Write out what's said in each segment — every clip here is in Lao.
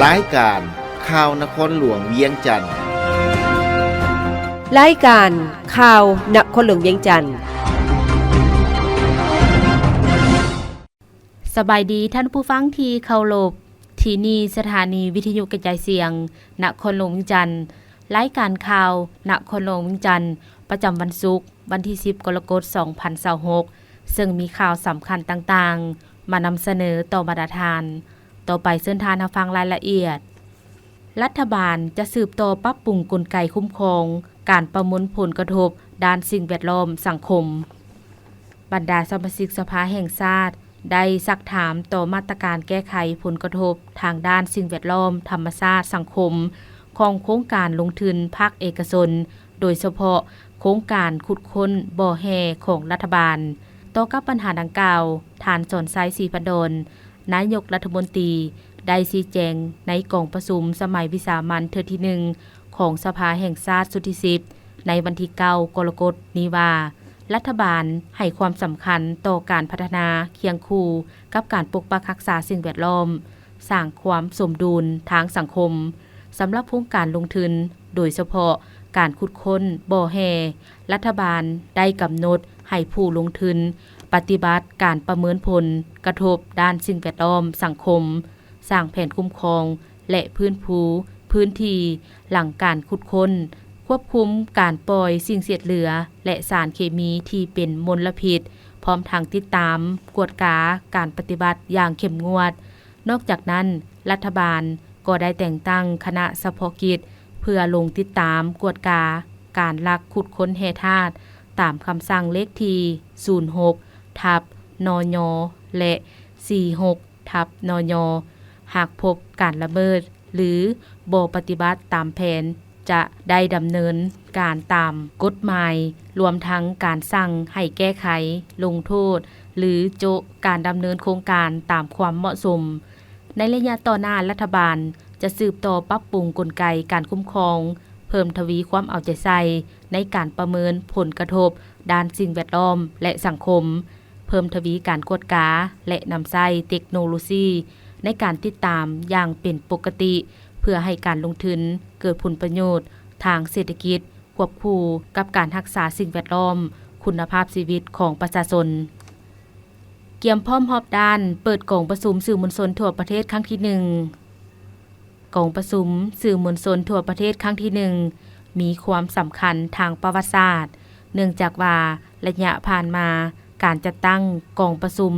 ລາຍການຂ່າວນະຄອນຫຼວງວຽງຈັນ. ລາຍການຂ່າວນະຄອນຫຼວງວຽງຈັນ. ສະບາຍດີທ່ານຜູ້ຟັງທີ່ເຄົາລົບ, ທີ່ນີ້ສະຖານີວິທະຍຸກະຈາຍສຽງນະຄອນຫຼວງວຽງຈັນ. ລາຍການຂ່າວນະຄອນຫຼວງວຽງຈັນ ປະຈຳວັນສຸກ ວັນທີສິບ ກໍລະກົດ ສອງພັນຊາວຫົກ ເຊິ່ງມີຂ່າວສຳຄັນຕ່າງໆ ມານຳສະເໜີຕໍ່ບັນດາທ່ານ. ຕໍ່ໄປເຊີນທ່ານຮັບຟັງລາຍລະອຽດ. ລັດຖະບານຈະສືບຕໍ່ປັບປຸງກົນໄກຄຸ້ມຄອງການປະເມີນຜົນກະທົບດ້ານສິ່ງແວດລ້ອມສັງຄົມ. ບັນດາສະມາຊິກສະພາແຫ່ງຊາດ ໄດ້ຊັກຖາມຕໍ່ມາດຕະການແກ້ໄຂຜົນກະທົບທາງດ້ານສິ່ງແວດລ້ອມ, ທຳມະຊາດ, ສັງຄົມ ຂອງໂຄງການລົງທຶນພາກເອກະຊົນ, ໂດຍສະເພາະໂຄງການຂຸດຄົ້ນບໍ່ແຮ່ຂອງລັດຖະບານ. ຕໍ່ກັບບັນຫາດັ່ງກ່າວ, ທ່ານ ສອນໄຊ ສີພັນດອນ ນາຍົກລັດຖະມົນຕີ ໄດ້ຊີ້ແຈງໃນກອງປະຊຸມສະໄໝວິສາມັນເທື່ອທີໜຶ່ງ ຂອງສະພາແຫ່ງຊາດຊຸດທີສິບ ໃນວັນທີເກົ້າ ກໍລະກົດນີ້ວ່າ, ລັດຖະບານໃຫ້ຄວາມສຳຄັນຕໍ່ການພັດທະນາຄຽງຄູ່ກັບການປົກປັກຮັກສາສິ່ງແວດລ້ອມ, ສ້າງຄວາມສົມດຸນທາງສັງຄົມ. ສຳລັບໂຄງການລົງທຶນ, ໂດຍສະເພາະການຂຸດຄົ້ນບໍ່ແຮ່, ລັດຖະບານໄດ້ກຳນົດໃຫ້ຜູ້ລົງທຶນປະຕິບັດການປະເມີນຜົນກະທົບດ້ານສິ່ງແວດລ້ອມ, ສັງຄົມ, ສ້າງແຜນຄຸ້ມຄອງ ແລະ ຟື້ນຟູພື້ນທີ່ຫຼັງການຂຸດຄົ້ນ, ຄວບຄຸມການປ່ອຍສິ່ງເສດເຫຼືອ ແລະ ສານເຄມີທີ່ເປັນມົນລະພິດ, ພ້ອມທັງຕິດຕາມກວດກາການປະຕິບັດຢ່າງເຂັ້ມງວດ. ນອກຈາກນັ້ນ, ລັດຖະບານກໍໄດ້ແຕ່ງຕັ້ງຄະນະສະເພາະກິດ ເພື່ອລົງຕິດຕາມກວດກາການລັກຂຸດຄົ້ນແຮ່ທາດ ຕາມຄຳສັ່ງເລກທີ ສູນຫົກ ທັບ ນຍ ແລະ ສີ່ຫົກ ທັບ ນຍ. ຫາກພົບການລະເມີດ ຫຼື ບໍ່ປະຕິບັດຕາມແຜນ, ຈະໄດ້ດຳເນີນການຕາມກົດໝາຍ, ລວມທັງການສັ່ງໃຫ້ແກ້ໄຂ, ລົງໂທດ ຫຼື ໂຈະການດຳເນີນໂຄງການຕາມຄວາມເໝາະສົມ. ໃນໄລຍະຕໍ່ໜ້າ, ລັດຖະບານຈະສືບຕໍ່ປັບປຸງກົນໄກການຄຸ້ມຄອງ, ເພີ່ມທະວີຄວາມເອົາໃຈໃສ່ໃນການປະເມີນຜົນກະທົບດ້ານສິ່ງແວດລ້ອມ ແລະ ສັງຄົມ, ເພີ່ມທະວີການກວດກາ ແລະ ນຳໃຊ້ເຕັກໂນໂລຊີໃນການຕິດຕາມຢ່າງເປັນປົກກະຕິ ເພື່ອໃຫ້ການລົງທຶນເກີດຜົນປະໂຫຍດທາງເສດຖະກິດ ຄວບຄູ່ກັບການຮັກສາສິ່ງແວດລ້ອມ, ຄຸນນະພາບຊີວິດຂອງປະຊາຊົນ. ກຽມພ້ອມຮອບດ້ານເປີດກອງປະຊຸມສື່ມວນຊົນທົ່ວປະເທດຄັ້ງທີໜຶ່ງ. ກອງປະຊຸມສື່ມວນຊົນທົ່ວປະເທດຄັ້ງທີໜຶ່ງ ມີຄວາມສຳຄັນທາງປະຫວັດສາດ, ເນື່ອງຈາກວ່າໄລຍະຜ່ານມາ ການຈັດຕັ້ງກອງປະຊຸມ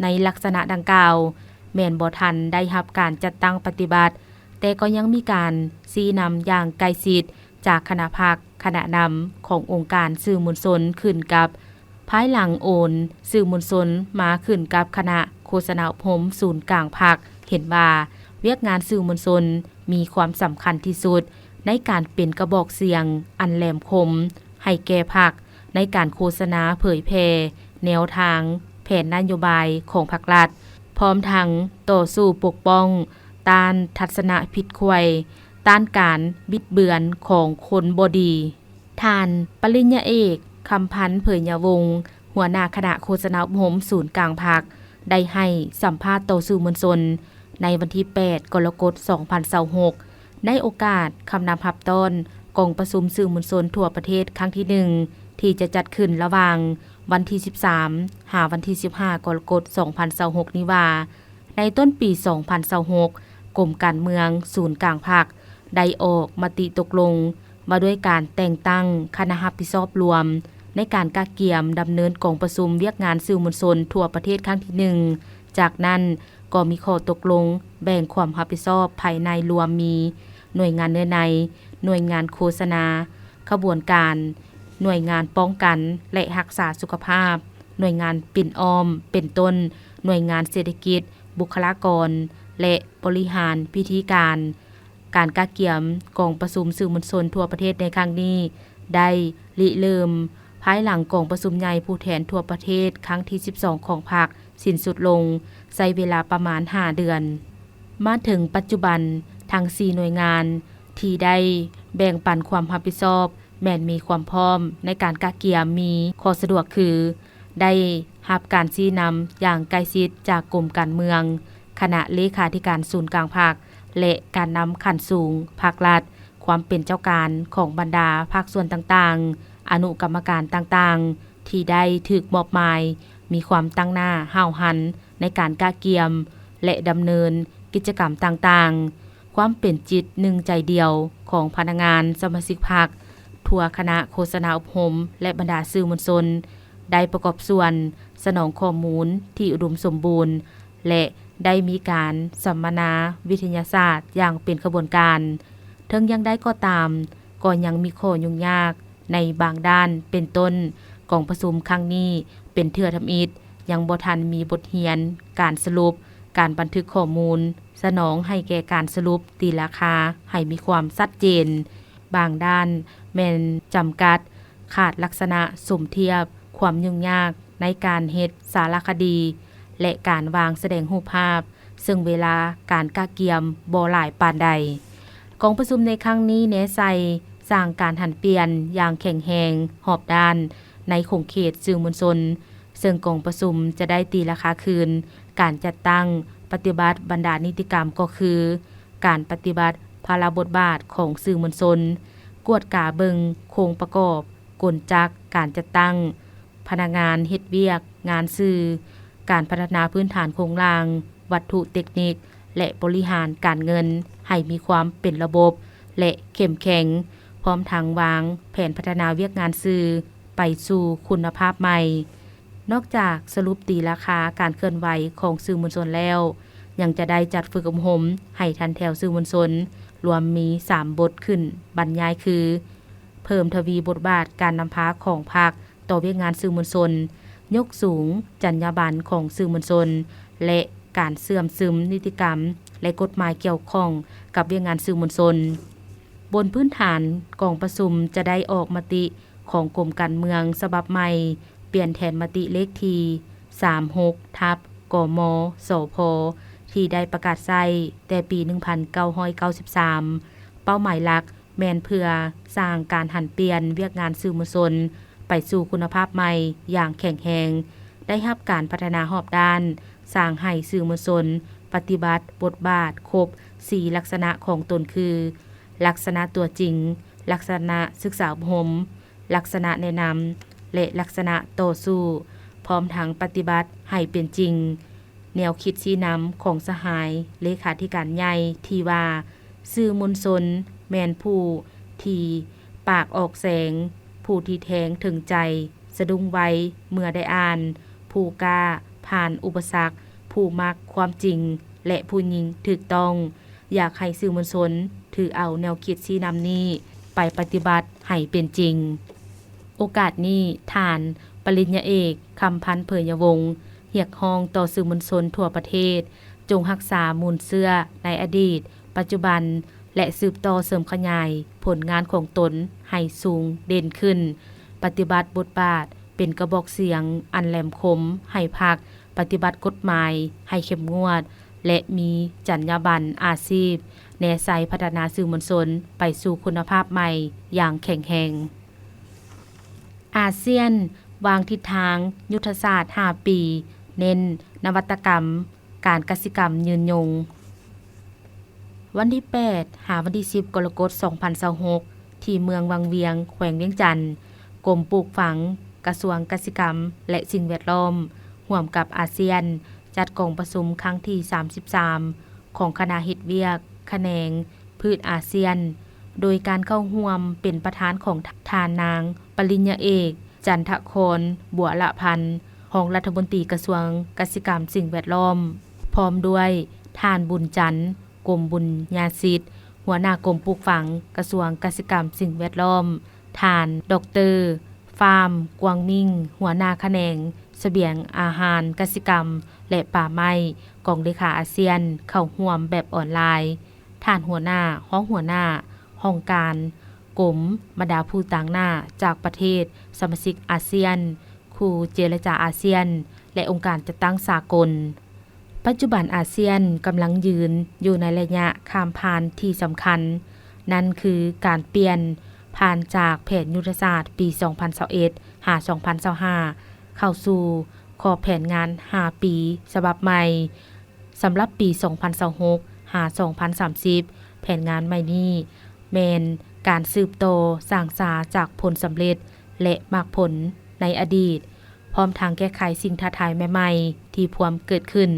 ໃນລັກສະນະດັ່ງກ່າວ ແມ່ນບໍ່ທັນໄດ້ຮັບການຈັດຕັ້ງປະຕິບັດ, ແຕ່ກໍຍັງມີການຊີ້ນຳຢ່າງໃກ້ຊິດຈາກຄະນະພັກ, ຄະນະນຳຂອງອົງການສື່ມວນຊົນ ຂຶ້ນກັບ ພາຍຫຼັງໂອນສື່ມວນຊົນມາຂຶ້ນກັບຄະນະໂຄສະນາອົບຮົມສູນກາງພັກ, ເຫັນວ່າວຽກງານສື່ມວນຊົນມີຄວາມສຳຄັນທີ່ສຸດໃນການເປັນກະບອກສຽງອັນແຫຼມຄົມໃຫ້ແກ່ພັກ ໃນການໂຄສະນາເຜີຍແຜ່ແນວທາງ, ແຜນນະໂຍບາຍຂອງພັກລັດ, ພ້ອມທັງຕໍ່ສູ້ປົກປ້ອງຕ້ານທັດສະນະຜິດຂວາຍ, ຕ້ານການບິດເບືອນຂອງຄົນບໍ່ດີ. ທ່ານ ປະລິນຍາເອກ ຄຳພັນ ເຜີຍຍາວົງ ຫົວໜ້າຄະນະໂຄສະນາອົບຮົມສູນກາງພັກ ໄດ້ໃຫ້ສຳພາດຕໍ່ສື່ມວນຊົນໃນວັນທີແປດ ກໍລະກົດ ສອງພັນຊາວຫົກ ໃນໂອກາດຄຳນັບຮັບຕ້ອນກອງປະຊຸມສື່ມວນຊົນທົ່ວປະເທດຄັ້ງທີໜຶ່ງ ທີ່ຈະຈັດຂຶ້ນລະຫວ່າງວັນທີສິບສາມ ຫາວັນທີສິບຫ້າ ກໍລະກົດ ສອງພັນຊາວຫົກນີ້ວ່າ, ໃນຕົ້ນປີສອງພັນຊາວຫົກ ກົມການເມືອງສູນກາງພັກ ໄດ້ອອກມະຕິຕົກລົງວ່າດ້ວຍການແຕ່ງຕັ້ງຄະນະຮັບຜິດຊອບລວມ ໃນການກະກຽມດຳເນີນກອງປະຊຸມວຽກງານສື່ມວນຊົນທົ່ວປະເທດຄັ້ງທີໜຶ່ງ. ຈາກນັ້ນກໍມີຂໍ້ຕົກລົງແບ່ງຄວາມຮັບຜິດຊອບພາຍໃນລວມມີ ໜ່ວຍງານເນື້ອໃນ, ໜ່ວຍງານໂຄສະນາ, ຂະບວນການ, ໜ່ວຍງານປ້ອງກັນ ແລະ ຮັກສາສຸຂະພາບ, ໜ່ວຍງານປິ່ນອ້ອມ ເປັນຕົ້ນ ໜ່ວຍງານເສດຖະກິດ, ບຸກຄະລາກອນ ແລະ ບໍລິຫານພິທີການ. ການກະກຽມກອງປະຊຸມສື່ມວນຊົນທົ່ວປະເທດໃນຄັ້ງນີ້ ໄດ້ລິເລີ່ມພາຍຫຼັງກອງປະຊຸມໃຫຍ່ຜູ້ແທນທົ່ວປະເທດຄັ້ງທີສິບສອງຂອງພັກສິ້ນສຸດລົງ, ໃຊ້ເວລາປະມານຫ້າເດືອນ. ມາເຖິງປັດຈຸບັນ, ທັງສີ່ໜ່ວຍງານທີ່ໄດ້ແບ່ງປັນຄວາມຮັບຜິດຊອບ ແມ່ນມີຄວາມພ້ອມໃນການກະກຽມ, ມີຂໍ້ສະດວກຄື ໄດ້ຮັບການຊີ້ນຳຢ່າງໃກ້ຊິດຈາກກົມການເມືອງ, ຄະນະເລຂາທິການສູນກາງພັກ ແລະ ການນຳຂັ້ນສູງພາກລັດ, ຄວາມເປັນເຈົ້າການຂອງບັນດາພາກສ່ວນຕ່າງໆ, ອະນຸກຳມະການຕ່າງໆ ທີ່ໄດ້ຖືກມອບໝາຍ ມີຄວາມຕັ້ງໜ້າຫ້າວຫັນໃນການກະກຽມ ແລະ ດຳເນີນກິດຈະກຳຕ່າງໆ. ຄວາມເປັນຈິດໜຶ່ງໃຈດຽວຂອງພະນັກງານສະມາຊິກພັກ ທົ່ວຄະນະໂຄສະນາອົບຮົມ ແລະ ບັນດາສື່ມວນຊົນ ໄດ້ປະກອບສ່ວນສະໜອງຂໍ້ມູນທີ່ອຸດົມສົມບູນ ແລະ ໄດ້ມີການສຳມະນາວິທະຍາສາດຢ່າງເປັນຂະບວນການ. ເຖິງຢ່າງໃດກໍຕາມ, ກໍຍັງມີຂໍ້ຫຍຸ້ງຍາກໃນບາງດ້ານ, ເປັນຕົ້ນ, ກອງປະຊຸມຄັ້ງນີ້ເປັນເທື່ອທຳອິດ ຍັງບໍ່ທັນມີບົດຮຽນການສະຫຼຸບ, ການບັນທຶກຂໍ້ມູນ, ສະໜອງໃຫ້ແກ່ການສະຫຼຸບຕີລາຄາໃຫ້ມີຄວາມຊັດເຈນ. ບາງດ້ານແມ່ນຈຳກັດ, ຂາດລັກສະນະສົມທຽບ, ຄວາມຫຍຸ້ງຍາກໃນການເຮັດສາລະຄະດີ ແລະ ການວາງສະແດງຮູບພາບ, ເຊິ່ງເວລາການກະກຽມບໍ່ຫຼາຍປານໃດ. ກອງປະຊຸມໃນຄັ້ງນີ້ແນໃສ່ສ້າງການຫັນປ່ຽນຢ່າງແຂງແຮງຮອບດ້ານໃນຂົງເຂດສື່ມວນຊົນ, ເຊິ່ງກອງປະຊຸມຈະໄດ້ຕີລາຄາຄືນການຈັດຕັ້ງປະຕິບັດບັນດານິຕິກຳ ກໍຄື ການປະຕິບັດພາລະບົດບາດຂອງສື່ມວນຊົນ, ກວດກາເບິ່ງໂຄງປະກອບ, ກົນຈັກການຈັດຕັ້ງ, ພະນັກງານເຮັດວຽກງານສື່, ການພັດທະນາພື້ນຖານໂຄງລ່າງ, ວັດຖຸເຕັກນິກ ແລະ ບໍລິຫານການເງິນໃຫ້ມີຄວາມເປັນລະບົບ ແລະ ເຂັ້ມແຂງ, ພ້ອມທັງວາງແຜນພັດທະນາວຽກງານສື່ໄປສູ່ຄຸນນະພາບໃໝ່. ນອກຈາກສະຫຼຸບຕີລາຄາການເຄື່ອນໄຫວຂອງສື່ມວນຊົນແລ້ວ, ຍັງຈະໄດ້ຈັດຝຶກອົບຮົມໃຫ້ທັນແຖວສື່ມວນຊົນ, ລວມມີສາມບົດຂຶ້ນບັນຍາຍຄື ເພີ່ມທະວີບົດບາດການນຳພາຂອງພັກຕໍ່ວຽກງານສື່ມວນຊົນ, ຍົກສູງຈັນຍາບັນຂອງສື່ມວນຊົນ ແລະ ການເຊື່ອມຊຶມນິຕິກຳ ແລະ ກົດໝາຍກ່ຽວຂ້ອງກັບວຽກງານສື່ມວນຊົນ. ບົນພື້ນຖານກອງປະຊຸມຈະໄດ້ອອກມະຕິຂອງກົມການເມືອງສະບັບໃໝ່, ປ່ຽນແທນມະຕິເລກທີສາມຫົກ ທັບ ກມ ສພ ທີ່ໄດ້ປະກາດໃຊ້ແຕ່ປີໜຶ່ງພັນເກົ້າຮ້ອຍເກົ້າສິບສາມ. ເປົ້າໝາຍຫຼັກແມ່ນເພື່ອສ້າງການຫັນປ່ຽນວຽກງານສື່ມວນຊົນໄປສູ່ຄຸນນະພາບໃໝ່ຢ່າງແຂງແຮງ, ໄດ້ຮັບການພັດທະນາຮອບດ້ານ, ສ້າງໃຫ້ສື່ມວນຊົນປະຕິບັດບົດບາດຄົບສີ່ລັກສະນະຂອງຕົນຄື ລັກສະນະຕົວຈິງ, ລັກສະນະສຶກສາອົບຮົມ, ລັກສະນະແນະນຳ ແລະ ລັກສະນະຕໍ່ສູ້, ພ້ອມທັງປະຕິບັດໃຫ້ເປັນຈິງ. ແນວຄິດຊີ້ນຳຂອງສະຫາຍເລຂາທິການໃຫຍ່ທີ່ວ່າ ສື່ມວນຊົນແມ່ນຜູ້ທີ່ປາກອອກແສງ, ຜູ້ທີ່ແທງເຖິງໃຈ, ສະດຸ້ງໄວເມື່ອໄດ້ອ່ານ, ຜູ້ກ້າຜ່ານອຸປະສັກ, ຜູ້ມັກຄວາມຈິງ ແລະ ຜູ້ຍິງຖືກຕ້ອງ. ຢາກໃຫ້ສື່ມວນຊົນຖືເອົາແນວຄິດຊີ້ນຳນີ້ໄປປະຕິບັດໃຫ້ເປັນຈິງ. ໂອກາດນີ້, ທ່ານ ປະລິນຍາເອກ ຄຳພັນ ເຜີຍຍະວົງ ຮຽກຮ້ອງຕໍ່ສື່ມວນຊົນທົ່ວປະເທດ ຈົ່ງຮັກສາມູນເຊື້ອໃນອະດີດ, ປັດຈຸບັນ ແລະ ສືບຕໍ່ເສີມຂະຫຍາຍຜົນງານຂອງຕົນໃຫ້ສູງເດັ່ນຂຶ້ນ, ປະຕິບັດບົດບາດເປັນກະບອກສຽງອັນແຫຼມຄົມໃຫ້ພັກ, ປະຕິບັດກົດໝາຍໃຫ້ເຂັ້ມງວດ ແລະ ມີຈັນຍາບັນອາຊີບ, ແນໃສ່ພັດທະນາສື່ມວນຊົນໄປສູ່ຄຸນນະພາບໃໝ່ຢ່າງແຂງແຮງ. ອາຊຽນວາງທິດທາງຍຸດທະສາດຫ້າປີ, ເນັ້ນນະວັດຕະກຳການກະສິກຳຍືນຍົງ. ວັນທີແປດ ຫາວັນທີສິບ ກໍລະກົດ ສອງພັນຊາວຫົກ ທີ່ເມືອງວັງວຽງ ແຂວງວຽງຈັນ, ກົມປູກຝັງ, ກະຊວງກະສິກຳ ແລະ ສິ່ງແວດລ້ອມ ຮ່ວມກັບອາຊຽນ ຈັດກອງປະຊຸມຄັ້ງທີສາມສິບສາມ ຂອງຄະນະເຮັດວຽກຂະແໜງພືດອາຊຽນ, ໂດຍການເຂົ້າຮ່ວມເປັນປະທານຂອງທ່ານນາງ ປະລິນຍາເອກ ຈັນທະຄອນ ບົວລະພັນ ຮອງລັດຖະມົນຕີກະຊວງກະສິກຳ ສິ່ງແວດລ້ອມ, ພ້ອມດ້ວຍທ່ານ ບຸນຈັນ ກົມບຸນຍາສິດ ຫົວໜ້າກົມປູກຝັງ ກະຊວງກະສິກຳ ສິ່ງແວດລ້ອມ, ທ່ານ ດອກເຕີ ຟາມ ກວາງມິງ ຫົວໜ້າຂະແໜງສະບຽງອາຫານກະສິກຳ ແລະ ປ່າໄມ້ ກອງເລຂາອາຊຽນ ເຂົ້າຮ່ວມແບບອອນລາຍ, ທ່ານຫົວໜ້າ, ຮອງຫົວໜ້າຫ້ອງການກົມ, ບັນດາຜູ້ຕາງໜ້າຈາກປະເທດສະມາຊິກອາຊຽນ, ຄູ່ເຈລະຈາອາຊຽນ ແລະ ອົງການຈັດຕັ້ງສາກົນ. ປັດຈຸບັນອາຊຽນກຳລັງຢືນຢູ່ໃນໄລຍະຂ້າມຜ່ານທີ່ສຳຄັນ, ນັ້ນຄືການປ່ຽນຜ່ານຈາກແຜນຍຸດທະສາດປີສອງພັນຊາວເອັດ ຫາ ສອງພັນຊາວຫ້າ ເຂົ້າສູ່ຂອບແຜນງານຫ້າປີສະບັບໃໝ່. ສຳລັບປີສອງພັນຊາວຫົກ ຫາສອງພັນສາມສິບ ແຜນງານໃໝ່ນີ້ແມ່ນການສືບຕໍ່ສ້າງສາຈາກຜົນສຳເລັດ ແລະ ໝາກຜົນໃນອະດີດ, ພ້ອມທັງແກ້ໄຂສິ່ງທ້າທາຍໃໝ່ໆທີ່ພວມເກີດຂຶ້ນ,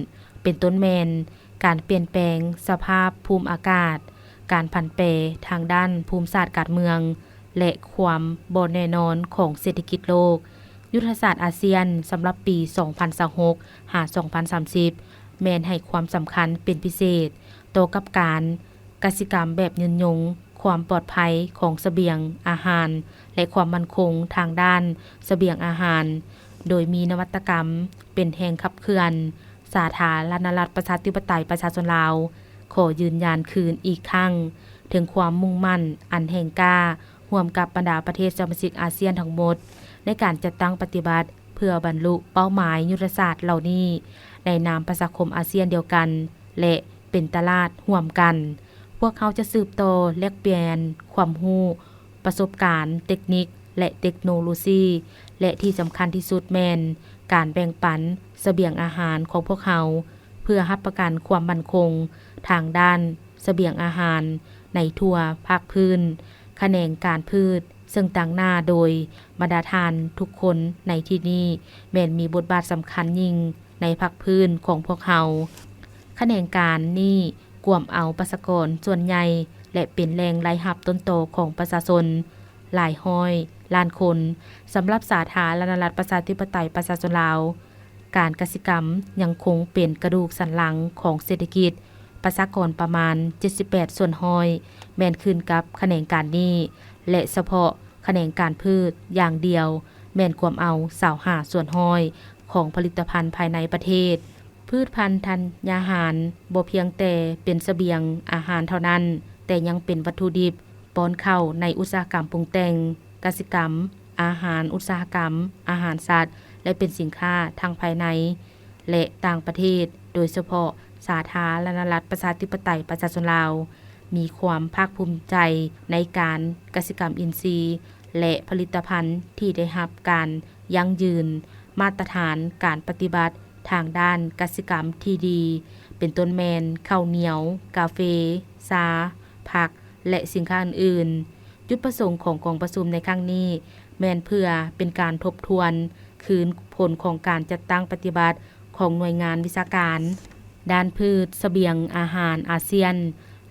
ເປັນຕົ້ນແມ່ນການປ່ຽນແປງສະພາບພູມອາກາດ, ການຜັນແປທາງດ້ານພູມສາດການເມືອງ ແລະ ຄວາມບໍ່ແນ່ນອນຂອງເສດຖະກິດໂລກ. ຍຸດທະສາດອາຊຽນສຳລັບປີສອງພັນຊາວຫົກ ຫາສອງພັນສາມສິບ ແມ່ນໃຫ້ຄວາມສຳຄັນເປັນພິເສດຕໍ່ກັບການກະສິກຳແບບຍືນຍົງ, ຄວາມປອດໄພຂອງສະບຽງອາຫານ ແລະ ຄວາມໝັ້ນຄົງທາງດ້ານສະບຽງອາຫານ, ໂດຍມີນະວັດຕະກຳເປັນແຮງຂັບເຄື່ອນ. ສາທາລະນະລັດ ປະຊາທິປະໄຕ ປະຊາຊົນລາວ ຂໍຢືນຢັນຄືນອີກຄັ້ງເຖິງຄວາມມຸ່ງໝັ້ນອັນແຮງກ້າ ຮ່ວມກັບບັນດາປະເທດສະມາຊິກອາຊຽນທັງໝົດ ໃນການຈັດຕັ້ງປະຕິບັດເພື່ອບັນລຸເປົ້າໝາຍຍຸດທະສາດເຫຼົ່ານີ້ ໃນນາມປະຊາຄົມອາຊຽນດຽວກັນ ແລະ ເປັນຕະຫຼາດຮ່ວມກັນ. ພວກເຮົາຈະສືບຕໍ່ແລກປ່ຽນຄວາມຮູ້, ປະສົບການ, ເຕັກນິກ ແລະ ເຕັກໂນໂລຊີ ແລະ ທີ່ສຳຄັນທີ່ສຸດແມ່ນການແບ່ງປັນສະບຽງອາຫານຂອງພວກເຮົາ ເພື່ອຮັບປະກັນຄວາມໝັ້ນຄົງທາງດ້ານສະບຽງອາຫານໃນທົ່ວພາກພື້ນ. ຂະແໜງການພືດ ເຊິ່ງຕາງໜ້າໂດຍບັນດາທ່ານທຸກຄົນໃນທີ່ນີ້ ແມ່ນມີບົດບາດສຳຄັນຍິ່ງໃນພາກພື້ນຂອງພວກເຮົາ. ຂະແໜງການນີ້ກວມເອົາປະຊາກອນສ່ວນໃຫຍ່ ແລະ ເປັນແຫຼ່ງລາຍຮັບຕົ້ນຕໍຂອງປະຊາຊົນຫຼາຍຮ້ອຍລ້ານຄົນ. ສຳລັບສາທາລະນະລັດ ປະຊາທິປະໄຕ ປະຊາຊົນລາວ, ການກະສິກຳຍັງຄົງເປັນກະດູກສັນຫຼັງຂອງເສດຖະກິດ, ປະຊາກອນປະມານເຈັດສິບແປດສ່ວນຮ້ອຍ ແມ່ນຂຶ້ນກັບຂະແໜງການນີ້ ແລະ ສະເພາະຂະແໜງການພືດຢ່າງດຽວ ແມ່ນກວມເອົາຊາວຫ້າສ່ວນຮ້ອຍຂອງຜະລິດຕະພັນພາຍໃນປະເທດ. ພືດພັນທັນຍາຫານບໍ່ພຽງແຕ່ເປັນສະບຽງອາຫານເທົ່ານັ້ນ, ແຕ່ຍັງເປັນວັດຖຸດິບ ປ້ອນເຂົ້າໃນອຸດສາຫະກຳປຸງແຕ່ງ, ກະສິກຳ, ອາຫານອຸດສາຫະກຳ, ອາຫານສັດ ແລະ ເປັນສິນຄ້າທັງພາຍໃນ ແລະ ຕ່າງປະເທດ, ໂດຍສະເພາະສາທາລະນະລັດ ປະຊາທິປະໄຕ ປະຊາຊົນລາວ ມີຄວາມພາກພູມໃຈໃນການກະສິກຳອິນຊີ ແລະ ຜະລິດຕະພັນທີ່ໄດ້ຮັບການຢັ້ງຢືນ, ມາດຕະຖານການປະຕິບັດທາງດ້ານກະສິກຳທີ່ດີ, ເປັນຕົ້ນແມ່ນເຂົ້າໜຽວ, ກາເຟ, ຊາ, ຜັກ ແລະ ສິນຄ້າອື່ນໆ. ຈຸດປະສົງຂອງກອງປະຊຸມໃນຄັ້ງນີ້ ແມ່ນເພື່ອເປັນການທົບທວນຄືນຜົນຂອງການຈັດຕັ້ງປະຕິບັດຂອງໜ່ວຍງານວິຊາການດ້ານພືດສະບຽງອາຫານອາຊຽນ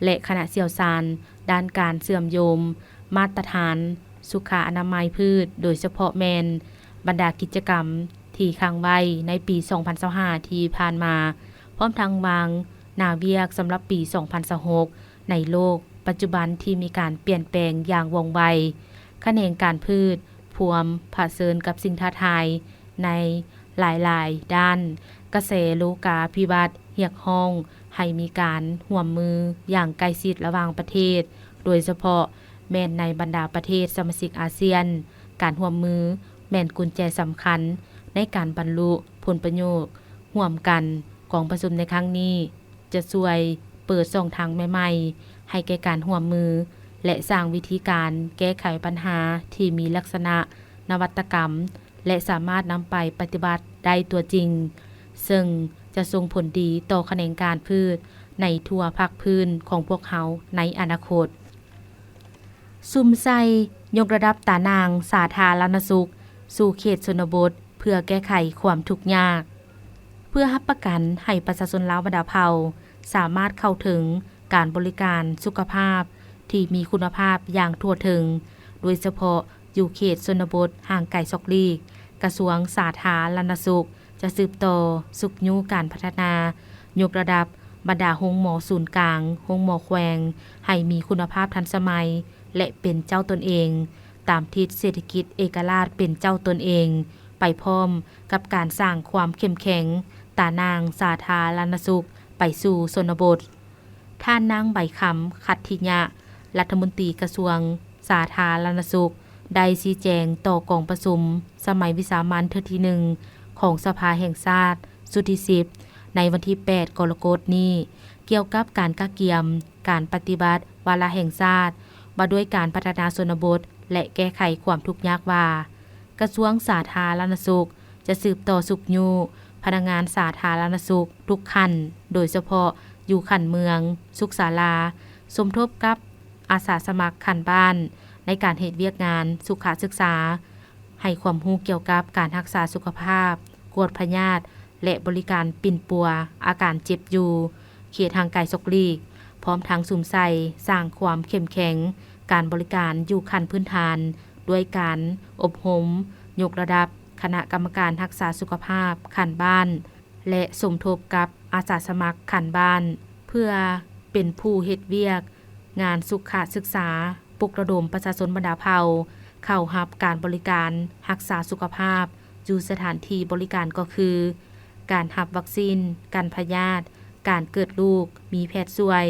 ແລະ ຄະນະຊ່ຽວຊານດ້ານການເຊື່ອມໂຍງມາດຕະຖານສຸຂະອະນາໄມພືດ, ໂດຍສະເພາະແມ່ນບັນດາກິດຈະກຳທີ່ຄ້າງໄວ້ໃນປີສອງພັນຊາວຫ້າທີ່ຜ່ານມາ, ພ້ອມທັງວາງໜ້າວຽກສຳລັບປີສອງພັນຊາວຫົກ ໃນໂລກປັດຈຸບັນທີ່ມີການປ່ຽນແປງຢ່າງວ່ອງໄວ. ຂະແໜງການພືດພວມຜະເຊີນກັບສິ່ງທ້າທາຍໃນຫຼາຍໆດ້ານ. ກະແສໂລກາພິວັດຮຽກຮ້ອງໃຫ້ມີການຮ່ວມມືຢ່າງໃກ້ຊິດລະຫວ່າງປະເທດ, ໂດຍສະເພາະແມ່ນໃນບັນດາປະເທດສະມາຊິກອາຊຽນ. ການຮ່ວມມືແມ່ນກຸນແຈສຳຄັນໃນການບັນລຸຜົນປະໂຫຍດຮ່ວມກັນ. ກອງປະຊຸມໃນຄັ້ງນີ້ ຈະຊ່ວຍເປີດຊ່ອງທາງໃໝ່ໆໃຫ້ແກ່ການຮ່ວມມື ແລະ ສ້າງວິທີການແກ້ໄຂບັນຫາທີ່ມີລັກສະນະນະວັດຕະກຳ ແລະ ສາມາດນຳໄປປະຕິບັດໄດ້ຕົວຈິງ, ເຊິ່ງຈະສົ່ງຜົນດີຕໍ່ຂະແໜງການພືດໃນທົ່ວພາກພື້ນຂອງພວກເຮົາໃນອະນາຄົດ. ສຸມໃສ່ຍົກລະດັບຕາໜ່າງສາທາລະນະສຸກສູ່ເຂດຊົນນະບົດ ເພື່ອແກ້ໄຂຄວາມທຸກຍາກ, ເພື່ອຮັບປະກັນໃຫ້ປະຊາຊົນລາວບັນດາເຜົ່າສາມາດເຂົ້າເຖິງການບໍລິການສຸຂະພາບທີ່ມີຄຸນນະພາບຢ່າງທົ່ວເຖິງ, ໂດຍສະເພາະຢູ່ເຂດຊົນນະບົດຫ່າງໄກສອກຫຼີກ. ກະຊວງສາທາລະນະສຸກຈະສືບຕໍ່ຊຸກຍູ້ການພັດທະນາ, ຍົກລະດັບບັນດາໂຮງໝໍສູນກາງ, ໂຮງໝໍແຂວງ ໃຫ້ມີຄຸນນະພາບທັນສະໄໝ ແລະ ເປັນເຈົ້າຕົນເອງ, ຕາມທິດເສດຖະກິດເອກະລາດເປັນເຈົ້າຕົນເອງ, ໄປພ້ອມກັບການສ້າງຄວາມເຂັ້ມແຂງຕາໜ່າງສາທາລະນະສຸກໄປສູ່ຊົນນະບົດ. ທ່ານນາງ ໃບຄຳ ຂັດທິຍະ, ລັດຖະມົນຕີກະຊວງສາທາລະນະສຸກ ໄດ້ຊີ້ແຈງຕໍ່ກອງປະຊຸມສະໄໝວິສາມັນເທື່ອທີໜຶ່ງຂອງສະພາແຫ່ງຊາດຊຸດທີສິບ ໃນວັນທີແປດກໍລະກົດນີ້ ກ່ຽວກັບການກະກຽມການປະຕິບັດວາລະແຫ່ງຊາດວ່າດ້ວຍການພັດທະນາຊົນນະບົດ ແລະ ແກ້ໄຂຄວາມທຸກຍາກວ່າ, ກະຊວງສາທາລະນະສຸກຈະສືບຕໍ່ຊຸກຍູ້ພະນັກງານສາທາລະນະສຸກທຸກຂັ້ນ, ໂດຍສະເພາະ ຢູ່ຂັ້ນເມືອງ, ສຸກສາລາ, ສົມທົບກັບອາສາສະໝັກຂັ້ນບ້ານ ໃນການເຮັດວຽກງານສຸຂະສຶກສາ, ໃຫ້ຄວາມຮູ້ກ່ຽວກັບການຮັກສາສຸຂະພາບ, ກວດພະຍາດ ແລະ ບໍລິການປິ່ນປົວອາການເຈັບຢູ່ເຂດຫ່າງໄກສອກຫຼີກ, ພ້ອມທັງສຸມໃສ່ສ້າງຄວາມເຂັ້ມແຂງການບໍລິການຢູ່ຂັ້ນພື້ນຖານ ດ້ວຍການອົບຮົມຍົກລະດັບຄະນະກຳມະການຮັກສາສຸຂະພາບຂັ້ນບ້ານ ແລະ ສົມທົບກັບອາສາສະໝັກຂັ້ນບ້ານ ເພື່ອເປັນຜູ້ເຮັດວຽກງານສຸຂະສຶກສາ, ປຸກລະດົມປະຊາຊົນບັນດາເຜົ່າເຂົ້າຮັບການບໍລິການຮັກສາສຸຂະພາບຢູ່ສະຖານທີ່ບໍລິການ ກໍຄື ການຮັບວັກຊີນກັນພະຍາດ, ການເກີດລູກ, ມີແພດຊ່ວຍ,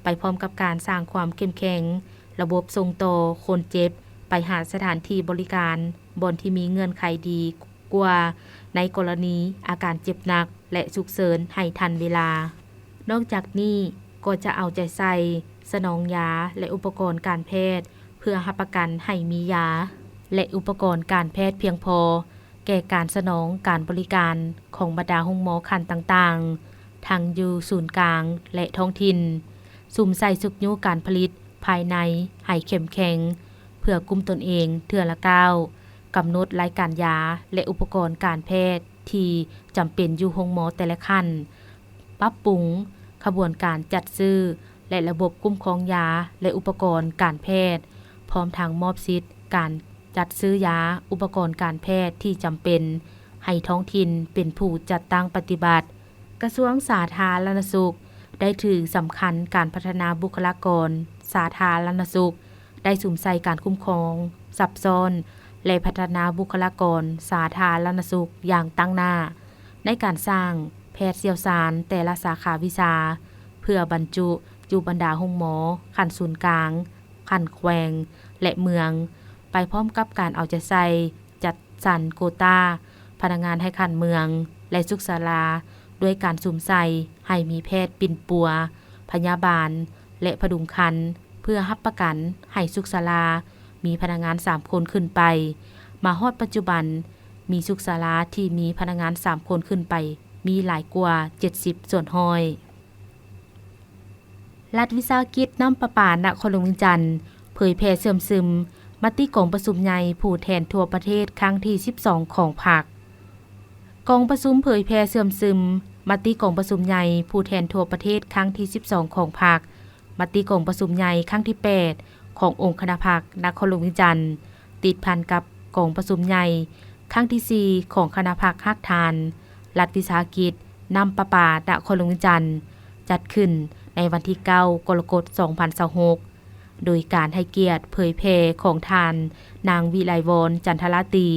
ໄປພ້ອມກັບການສ້າງຄວາມເຂັ້ມແຂງລະບົບສົ່ງຕໍ່ຄົນເຈັບໄປຫາສະຖານທີ່ບໍລິການ ບ່ອນທີ່ມີເງື່ອນໄຂດີກວ່າ ໃນກໍລະນີອາການເຈັບໜັກ ແລະ ສຸກເສີນໃຫ້ທັນເວລາ. ນອກຈາກນີ້ກໍຈະເອົາໃຈໃສ່ສະໜອງຢາ ແລະ ອຸປະກອນການແພດ ເພື່ອຮັບປະກັນໃຫ້ມີຢາ ແລະ ອຸປະກອນການແພດພຽງພໍແກ່ການສະໜອງການບໍລິການຂອງບັນດາໂຮງໝໍຂັ້ນຕ່າງໆ ທັງຢູ່ສູນກາງ ແລະ ທ້ອງຖິ່ນ, ສຸມໃສ່ຊຸກຍູ້ການຜະລິດພາຍໃນໃຫ້ເຂັ້ມແຂງ ເພື່ອກຸ້ມຕົນເອງເທື່ອລະກ້າວ, ກຳນົດລາຍການຢາ ແລະ ອຸປະກອນການແພດທີ່ຈຳເປັນຢູ່ໂຮງໝໍແຕ່ລະຂັ້ນ, ປັບປຸງຂະບວນການຈັດຊື້ ແລະ ລະບົບຄຸ້ມຄອງຢາ ແລະ ອຸປະກອນການແພດ, ພ້ອມທັງມອບສິດການຈັດຊື້ຢາ, ອຸປະກອນການແພດທີ່ຈຳເປັນໃຫ້ທ້ອງຖິ່ນເປັນຜູ້ຈັດຕັ້ງປະຕິບັດ. ກະຊວງສາທາລະນະສຸກໄດ້ຖືສຳຄັນການພັດທະນາບຸກຄະລາກອນສາທາລະນະສຸກ, ໄດ້ສຸມໃສ່ການຄຸ້ມຄອງຊັບຊ້ອນ ແລະ ພັດທະນາບຸກຄະລາກອນສາທາລະນະສຸກຢ່າງຕັ້ງໜ້າ ໃນການສ້າງແພດຊ່ຽວຊານແຕ່ລະສາຂາວິຊາ ເພື່ອບັນຈຸຢູ່ບັນດາໂຮງໝໍຂັ້ນສູນກາງ, ຂັ້ນແຂວງ ແລະ ເມືອງ, ໄປພ້ອມກັບການເອົາໃຈໃສ່ ຈັດສັນໂກຕາພະນັກງານໃຫ້ຂັ້ນເມືອງ ແລະ ສຸກສາລາ ດ້ວຍການສຸມໃສ່ໃຫ້ມີແພດປິ່ນປົວ, ພະຍາບານ ແລະ ຜະດຸງຄັນ ເພື່ອຮັບປະກັນໃຫ້ສຸກສາລາມີພະນັກງານສາມຄົນຂຶ້ນໄປ. ມາຮອດປັດຈຸບັນ, ມີສຸກສາລາທີ່ມີພະນັກງານສາມຄົນຂຶ້ນໄປມີຫຼາຍກວ່າເຈັດສິບສ່ວນຮ້ອຍ. ລັດວິສາຫະກິດນ້ຳປະປານະຄອນຫຼວງວຽງຈັນ ເຜີຍແຜ່ເຊື່ອມຊຶມມະຕິກອງປະຊຸມໃຫຍ່ຜູ້ແທນທົ່ວປະເທດຄັ້ງທີສິບສອງຂອງພັກ. ກອງປະຊຸມເຜີຍແຜ່ເຊື່ອມຊຶມມະຕິກອງປະຊຸມໃຫຍ່ຜູ້ແທນທົ່ວປະເທດຄັ້ງທີສິບສອງຂອງພັກ, ມະຕິກອງປະຊຸມໃຫຍ່ຄັ້ງທີແປດຂອງອົງຄະນະພັກນະຄອນຫຼວງວຽງຈັນ, ຕິດພັນກັບກອງປະຊຸມໃຫຍ່ຄັ້ງທີສີ່ຂອງຄະນະພັກຮາກຖານລັດວິສາຫະກິດນ້ຳປະປານະຄອນຫຼວງວຽງຈັນ ຈັດຂຶ້ນໃນວັນທີເກົ້າ ກໍລະກົດ ສອງພັນຊາວຫົກ ໂດຍການໃຫ້ກຽດເຜີຍແຜ່ຂອງທ່ານນາງ ວິໄລວອນ ຈັນທະລາຕີ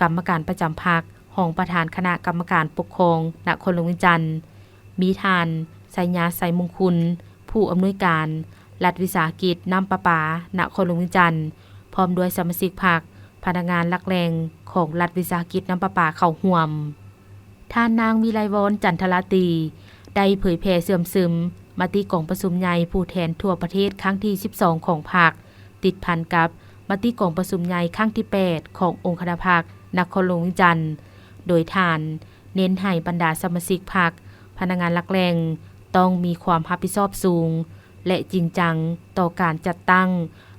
ກຳມະການປະຈຳພັກ, ຮອງປະທານຄະນະກຳມະການປົກຄອງນະຄອນຫຼວງວຽງຈັນ, ມີທ່ານ ໄຊຍາ ໄຊມຸງຄຸນ ຜູ້ອຳນວຍການລັດວິສາຫະກິດນ້ຳປະປານະຄອນຫຼວງວຽງຈັນ ພ້ອມດ້ວຍສະມາຊິກພັກ, ພະນັກງານຫຼັກແຫຼ່ງຂອງລັດວິສາຫະກິດນ້ຳປະປາເຂົ້າຮ່ວມ. ທ່ານນາງ ວິໄລວອນ ຈັນທະລາຕີ ໄດ້ເຜີຍແຜ່ເຊື່ອມຊຶມມະຕິກອງປະຊຸມໃຫຍ່ຜູ້ແທນທົ່ວປະເທດຄັ້ງທີສິບສອງຂອງພັກ, ຕິດພັນກັບມະຕິກອງປະຊຸມໃຫຍ່ຄັ້ງທີແປດຂອງອົງຄະນະພັກນະຄອນຫຼວງວຽງຈັນ, ໂດຍທ່ານ ເນັ້ນໃຫ້ບັນດາສະມາຊິກພັກ, ພະນັກງານຫຼັກແຫຼ່ງ ຕ້ອງມີຄວາມຮັບຜິດຊອບສູງ ແລະ ຈິງຈັງຕໍ່ການຈັດຕັ້ງ,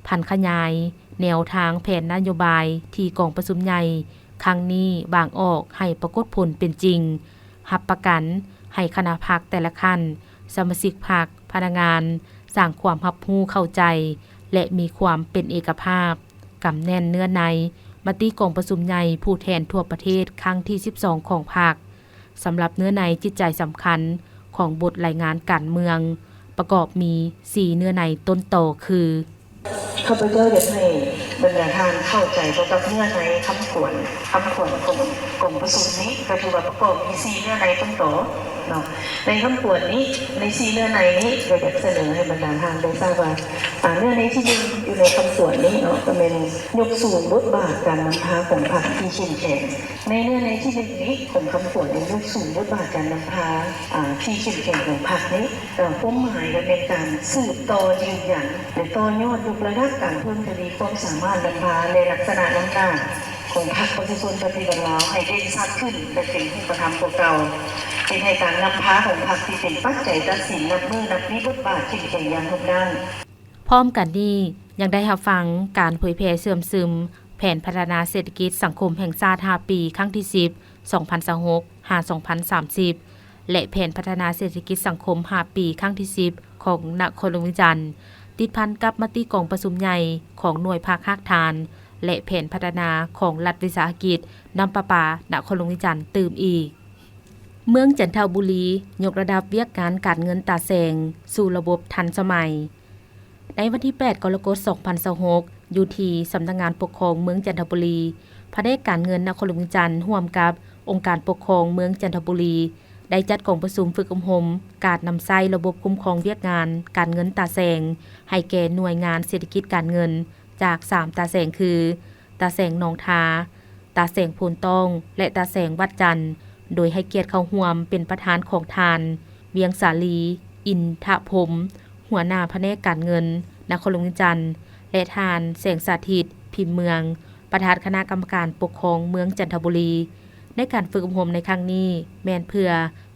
ຜັນຂະຫຍາຍແນວທາງແຜນນະໂຍບາຍທີ່ກອງປະຊຸມໃຫຍ່ຄັ້ງນີ້ວາງອອກໃຫ້ປາກົດຜົນເປັນຈິງ, ຮັບປະກັນໃຫ້ຄະນະພັກແຕ່ລະຂັ້ນ, ສະມາຊິກພັກ, ພະນັກງານ ສ້າງຄວາມຮັບຮູ້ເຂົ້າໃຈ ແລະ ມີຄວາມເປັນເອກະພາບ, ກຳແໜ້ນເນື້ອໃນມະຕິກອງປະຊຸມໃຫຍ່ຜູ້ແທນທົ່ວປະເທດຄັ້ງທີສິບສອງຂອງພັກ. ສຳລັບເນື້ອໃນຈິດໃຈສຳຄັນຂອງບົດລາຍງານການເມືອງ ປະກອບມີສີ່ເນື້ອໃນຕົ້ນຕໍຄື. ຂ້າພະເຈົ້າຢາກໃຫ້ບັນດາທ່ານເຂົ້າໃຈກ່ຽວກັບເນື້ອໃນຄຳຂວັນ, ຄຳຂວັນຂອງກອງປະຊຸມນີ້ ກໍຖືວ່າປະກອບມີສີ່ເນື້ອໃນຕົ້ນຕໍເນາະ. ໃນຄຳຂວັນນີ້, ໃນສີ່ເນື້ອໃນນີ້ ກໍຢາກສະເໜີໃຫ້ບັນດາທ່ານໄດ້ຊາບວ່າ, ອາ, ເນື້ອໃນທີໜຶ່ງຢູ່ໃນຄຳຂວັນນີ້ເນາະ ກໍແມ່ນຍົກສູງບົດບາດການນຳພາຂອງພັກທີ່ເຂັ້ມແຂງ. ໃນເນື້ອໃນທີໜຶ່ງນີ້ຂອງຄຳຂວັນນີ້ ຍົກສູງບົດບາດການນຳພາ, ອາ, ທີ່ເຂັ້ມແຂງຂອງພັກນີ້, ເອີ, ຄວາມໝາຍກໍແມ່ນການສືບຕໍ່ຢືນຢັນ ແລະ ຕໍ່ຍອດຍົກລະດັບການເພີ່ມທະວີຄວາມສາມາດນຳພາ ແລະ ລັກສະນະນຳໜ້າຂອງພັກປະຊາຊົນປະຕິວັດລາວໃຫ້ເດັ່ນຊັດຂຶ້ນ ແລະ ເປັນຮູບປະທຳກວ່າເກົ່າ. ເປັນໃຫ້ການນຳພາຂອງພັກທີ່ເປັນປັດໄຈຕັດສິນນັບມື້ນັບມີບົດບາດເຂັ້ມແຂງຢ່າງຮອບດ້ານ. ພ້ອມກັນນີ້ ຍັງໄດ້ຮັບຟັງການເຜີຍແຜ່ເຊື່ອມຊຶມແຜນພັດທະນາເສດຖະກິດສັງຄົມແຫ່ງຊາດຫ້າປີ ຄັ້ງທີສິບ ສອງພັນຊາວຫົກ ຫາ ສອງພັນສາມສິບ ແລະ ແຜນພັດທະນາເສດຖະກິດສັງຄົມຫ້າປີ ຄັ້ງທີສິບ ຂອງນະຄອນຫຼວງວຽງຈັນ, ຕິດພັນກັບມະຕິກອງປະຊຸມໃຫຍ່ຂອງໜ່ວຍພັກຮາກຖານ ແລະ ແຜນພັດທະນາຂອງລັດວິສາຫະກິດນ້ຳປະປານະຄອນຫຼວງວຽງຈັນຕື່ມອີກ. ເມືອງຈັນທະບູລີ ຍົກລະດັບວຽກງານການເງິນຕາແສງສູ່ລະບົບທັນສະໄໝ. ໃນວັນທີແປດ ກໍລະກົດ ສອງພັນຊາວຫົກ ຢູ່ທີ່ສຳນັກງານປົກຄອງເມືອງຈັນທະບູລີ, ພະແນກການເງິນນະຄອນຫຼວງວຽງຈັນ ຮ່ວມກັບອົງການປົກຄອງເມືອງຈັນທະບູລີ ໄດ້ຈັດກອງປະຊຸມຝຶກອົບຮົມການນຳໃຊ້ລະບົບຄຸ້ມຄອງວຽກງານການເງິນຕາແສງ ໃຫ້ແກ່ໜ່ວຍງານເສດຖະກິດການເງິນ ຈາກສາມຕາແສງຄື ຕາແສງໜອງທາ, ຕາແສງໂພນຕ້ອງ ແລະ ຕາແສງວັດຈັນ, ໂດຍໃຫ້ກຽດເຂົ້າຮ່ວມເປັນປະທານຂອງທ່ານ ວຽງສາລີ ອິນທະພົມ ຫົວໜ້າພະແນກການເງິນນະຄອນຫຼວງວຽງຈັນ ແລະ ທ່ານ ແສງສາທິດ ພິມເມືອງ ປະທານຄະນະກຳມະການປົກຄອງເມືອງຈັນທະບູລີ. ໃນການຝຶກອົບຮົມໃນຄັ້ງນີ້ ແມ່ນເພື່ອ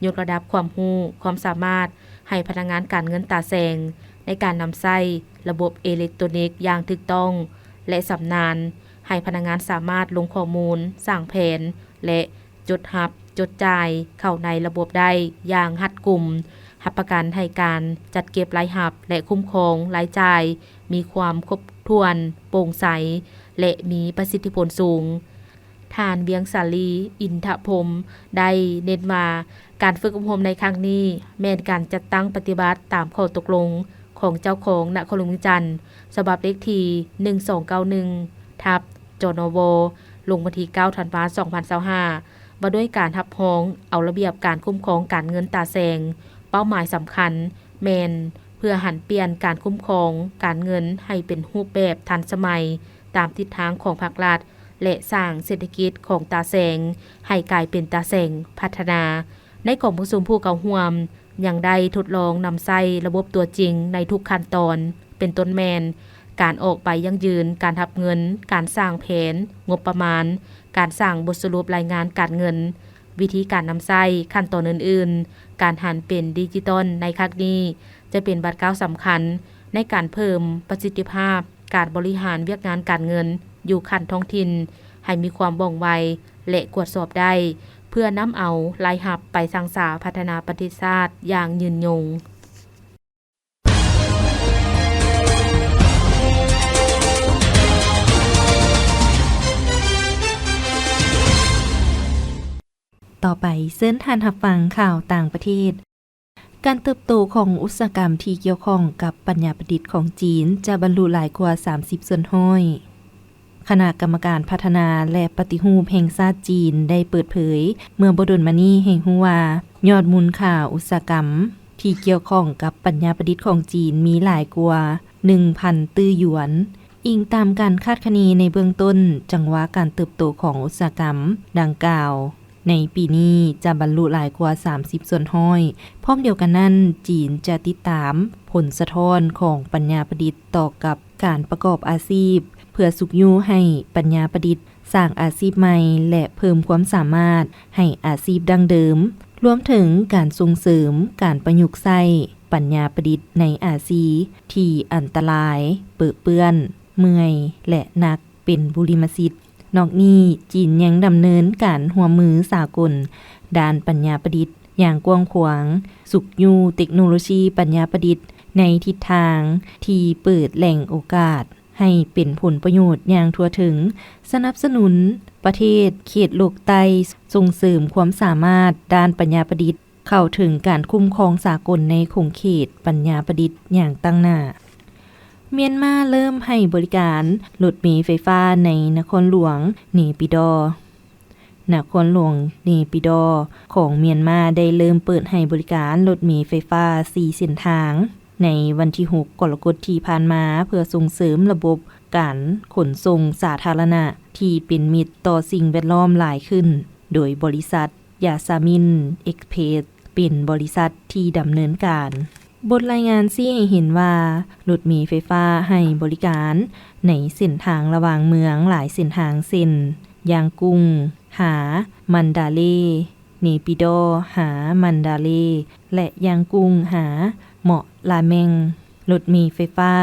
ຍົກລະດັບຄວາມຮູ້, ຄວາມສາມາດໃຫ້ພະນັກງານການເງິນຕາແສງ ໃນການນຳໃຊ້ລະບົບເອເລັກໂຕຣນິກຢ່າງຖືກຕ້ອງ ແລະ ຊຳນານ, ໃຫ້ພະນັກງານສາມາດລົງຂໍ້ມູນ, ສ້າງແຜນ ແລະ ຈົດຮັບ, ຈົດຈ່າຍເຂົ້າໃນລະບົບໄດ້ຢ່າງຮັດກຸມ, ຮັບປະກັນໃຫ້ການຈັດເກັບລາຍຮັບ ແລະ ຄຸ້ມຄອງລາຍຈ່າຍມີຄວາມຄົບຖ້ວນ, ໂປ່ງໃສ ແລະ ມີປະສິດທິຜົນສູງ. ທ່ານ ວຽງສາລີ ອິນທະພົມ ໄດ້ເນັ້ນວ່າ ການຝຶກອົບຮົມໃນຄັ້ງນີ້ ແມ່ນການຈັດຕັ້ງປະຕິບັດຕາມຂໍ້ຕົກລົງຂອງເຈົ້າຄອງນະຄອນຫຼວງວຽງຈັນ ສະບັບເລກທີ ໜຶ່ງສອງເກົ້າໜຶ່ງ ທັບ ຈນວ ລົງວັນທີ ເກົ້າ ທັນວາ ສອງພັນຊາວຫ້າ ວ່າດ້ວຍການຮັບຮອງເອົາລະບຽບການຄຸ້ມຄອງການເງິນຕາແສງ. ເປົ້າໝາຍສຳຄັນແມ່ນເພື່ອຫັນປ່ຽນການຄຸ້ມຄອງການເງິນໃຫ້ເປັນຮູບແບບທັນສະໄໝ ຕາມທິດທາງຂອງພາກລັດ ແລະ ສ້າງເສດຖະກິດຂອງຕາແສງໃຫ້ກາຍເປັນຕາແສງພັດທະນາ. ໃນກອງປະຊຸມ ຜູ້ເຂົ້າຮ່ວມຍັງໄດ້ທົດລອງນຳໃຊ້ລະບົບຕົວຈິງໃນທຸກຂັ້ນຕອນ, ເປັນຕົ້ນແມ່ນ ການອອກໃບຢັ້ງຢືນການຮັບເງິນ, ການສ້າງແຜນງົບປະມານ, ການສ້າງບົດສະຫຼຸບລາຍງານການເງິນ, ວິທີການນຳໃຊ້, ຂັ້ນຕອນອື່ນໆ. ການຫັນເປັນດິຈິຕອນໃນຄັ້ງນີ້ ຈະເປັນບາດກ້າວສຳຄັນໃນການເພີ່ມປະສິດທິພາບ ການບໍລິຫານວຽກງານການເງິນຢູ່ຂັ້ນທ້ອງຖິ່ນໃຫ້ມີຄວາມວ່ອງໄວ ແລະ ກວດສອບໄດ້ ເພື່ອນຳເອົາລາຍຮັບໄປສ້າງສາພັດທະນາປະເທດຊາດຢ່າງຍືນຍົງ. ຕໍ່ໄປເຊີນທ່ານຮັບຟັງຂ່າວຕ່າງປະເທດ. ການເຕີບໂຕຂອງອຸດສາຫະກຳທີ່ກ່ຽວຂ້ອງກັບປັນຍາປະດິດຂອງຈີນຈະບັນລຸຫຼາຍກວ່າສາມສິບສ່ວນຮ້ອຍ. ຄະນະກຳມະການພັດທະນາ ແລະ ປະຕິຮູບແຫ່ງຊາດຈີນໄດ້ເປີດເຜີຍເມື່ອບໍ່ດົນມານີ້ໃຫ້ຮູ້ວ່າ ຍອດມູນຄ່າອຸດສາຫະກຳທີ່ກ່ຽວຂ້ອງກັບປັນຍາປະດິດຂອງຈີນມີຫຼາຍກວ່າໜຶ່ງພັນຕື້ຢວນ. ອີງຕາມການຄາດຄະເນໃນເບື້ອງຕົ້ນ, ຈັງຫວະການເຕີບໂຕຂອງອຸດສາຫະກຳດັ່ງກ່າວ ໃນປີນີ້ຈະບັນລຸຫຼາຍກວ່າສາມສິບສ່ວນຮ້ອຍ. ພ້ອມດຽວກັນນັ້ນ, ຈີນຈະຕິດຕາມຜົນສະທ້ອນຂອງປັນຍາປະດິດຕໍ່ກັບການປະກອບອາຊີບ ເພື່ອຊຸກຍູ້ໃຫ້ປັນຍາປະດິດສ້າງອາຊີບໃໝ່ ແລະ ເພີ່ມຄວາມສາມາດໃຫ້ອາຊີບດັ້ງເດີມ, ລວມເຖິງການສົ່ງເສີມການປະຍຸກໃຊ້ປັນຍາປະດິດໃນອາຊີບທີ່ອັນຕະລາຍ, ເປິເປື້ອນ, ເມື່ອຍ ແລະ ໜັກ ເປັນບຸລິມະສິດ. ນອກນີ້, ຈີນຍັງດຳເນີນການຮ່ວມມືສາກົນດ້ານປັນຍາປະດິດຢ່າງກວ້າງຂວາງ, ຊຸກຍູ້ເຕັກໂນໂລຊີປັນຍາປະດິດໃນທິດທາງທີ່ເປີດແຫຼ່ງໂອກາດໃຫ້ເປັນຜົນປະໂຫຍດຢ່າງທົ່ວເຖິງ, ສະໜັບສະໜູນປະເທດເຂດໂລກໃຕ້, ສົ່ງເສີມຄວາມສາມາດດ້ານປັນຍາປະດິດ ເຂົ້າເຖິງການຄຸ້ມຄອງສາກົນໃນຂົງເຂດປັນຍາປະດິດຢ່າງຕັ້ງໜ້າ. ມຽນມາເລີ່ມໃຫ້ບໍລິການລົດເມໄຟຟ້າໃນນະຄອນຫຼວງເນປິດໍ. ນະຄອນຫຼວງເນປິດໍຂອງມຽນມາໄດ້ເລີ່ມເປີດໃຫ້ບໍລິການລົດເມໄຟຟ້າສີ່ເສັ້ນທາງໃນວັນທີຫົກ ກໍລະກົດທີ່ຜ່ານມາ ເພື່ອສົ່ງເສີມລະບົບການຂົນສົ່ງສາທາລະນະທີ່ເປັນມິດຕໍ່ສິ່ງແວດລ້ອມຫຼາຍຂຶ້ນ, ໂດຍບໍລິສັດ ຢາສາມິນ ເອັກສະເພຣສ ເປັນບໍລິສັດທີ່ດຳເນີນການ. ບົດລາຍງານຊີ້ໃຫ້ເຫັນວ່າ ລົດເມໄຟຟ້າໃຫ້ບໍລິການໃນເສັ້ນທາງລະຫວ່າງເມືອງຫຼາຍເສັ້ນທາງ ເຊັ່ນ ຍ່າງກຸ້ງ ຫາ ມັນດາເລ, ເນປິດໍ ຫາ ມັນດາເລ ແລະ ຍ່າງກຸ້ງ ຫາ ເມາະລາແມງ. ລົດເມໄຟຟ້າ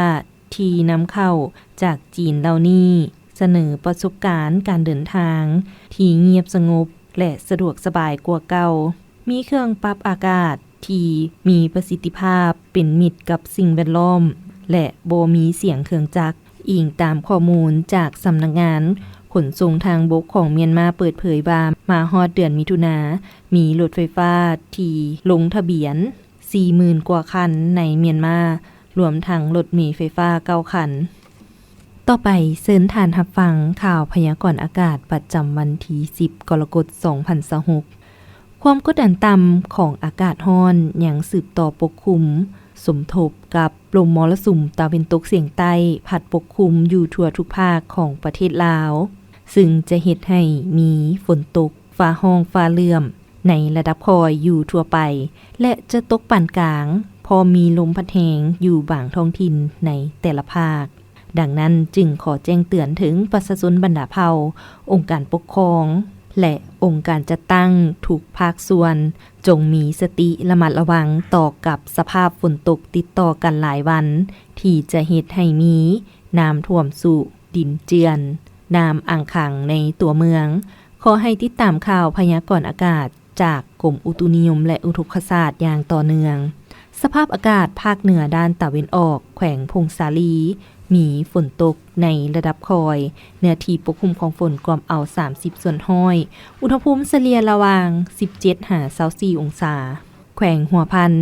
ທີ່ນຳເຂົ້າຈາກຈີນເຫຼົ່ານີ້ສະເໜີປະສົບການການເດີນທາງທີ່ງຽບສະຫງົບ ແລະ ສະດວກສະບາຍກວ່າເກົ່າ, ມີເຄື່ອງປັບອາກາດທີ່ມີປະສິດທິພາບ, ເປັນມິດກັບສິ່ງແວດລ້ອມ ແລະ ບໍ່ມີສຽງເຄື່ອງຈັກ. ອີງຕາມຂໍ້ມູນຈາກສຳນັກງານຂົນສົ່ງທາງບົກຂອງມຽນມາເປີດເຜີຍວ່າ, ມາຮອດເດືອນມິຖຸນາ ມີລົດໄຟຟ້າທີ່ລົງທະບຽນສີ່ໝື່ນກວ່າຄັນໃນມຽນມາ, ລວມທັງລົດເມໄຟຟ້າເກົ້າຄັນ. ຕໍ່ໄປເຊີນທ່ານຮັບຟັງຂ່າວພະຍາກອນອາກາດປະຈຳວັນທີສິບ ກໍລະກົດ ສອງພັນຊາວຫົກ. ຄວາມກົດດັນຕ່ຳຂອງອາກາດຮ້ອນຍັງສືບຕໍ່ປົກຄຸມ, ສົມທົບກັບລົມມໍລະສຸມຕາເວັນຕົກສຽງໃຕ້ພັດປົກຄຸມຢູ່ທົ່ວທຸກພາກຂອງປະເທດລາວ, ຊຶ່ງຈະເຮັດໃຫ້ມີຝົນຕົກ, ຟ້າຮ້ອງຟ້າເຫຼື້ອມໃນລະດັບຄ່ອຍຢູ່ທົ່ວໄປ ແລະ ຈະຕົກປານກາງ, ພ້ອມມີລົມພັດແຮງຢູ່ບາງທ້ອງຖິ່ນໃນແຕ່ລະພາກ. ດັ່ງນັ້ນຈຶ່ງຂໍແຈ້ງເຕືອນເຖິງປະຊາຊົນບັນດາເຜົ່າ, ອົງການປົກຄອງ ແລະ ອົງການຈັດຕັ້ງທຸກພາກສ່ວນ, ຈົ່ງມີສະຕິລະມັດລະວັງຕໍ່ກັບສະພາບຝົນຕົກຕິດຕໍ່ກັນຫຼາຍວັນ ທີ່ຈະເຮັດໃຫ້ມີນ້ຳຖ້ວມຊຸ, ດິນເຈື່ອນ, ນ້ຳອາງຂັງໃນຕົວເມືອງ. ຂໍໃຫ້ຕິດຕາມຂ່າວພະຍາກອນອາກາດຈາກກົມອຸຕຸນິຍົມ ແລະ ອຸທົກກະສາດຢ່າງຕໍ່ເນື່ອງ. ສະພາບອາກາດພາກເໜືອດ້ານຕາເວັນອອກ, ແຂວງຜົ້ງສາລີ ມີຝົນຕົກໃນລະດັບຄ່ອຍ, ເນື້ອທີ່ປົກຄຸມຂອງຝົນກວມເອົາສາມສິບສ່ວນຮ້ອຍ, ອຸນຫະພູມສະເລ່ຍລະຫວ່າງສິບເຈັດຫາຊາວສີ່ອົງສາ. ແຂວງຫົວພັນ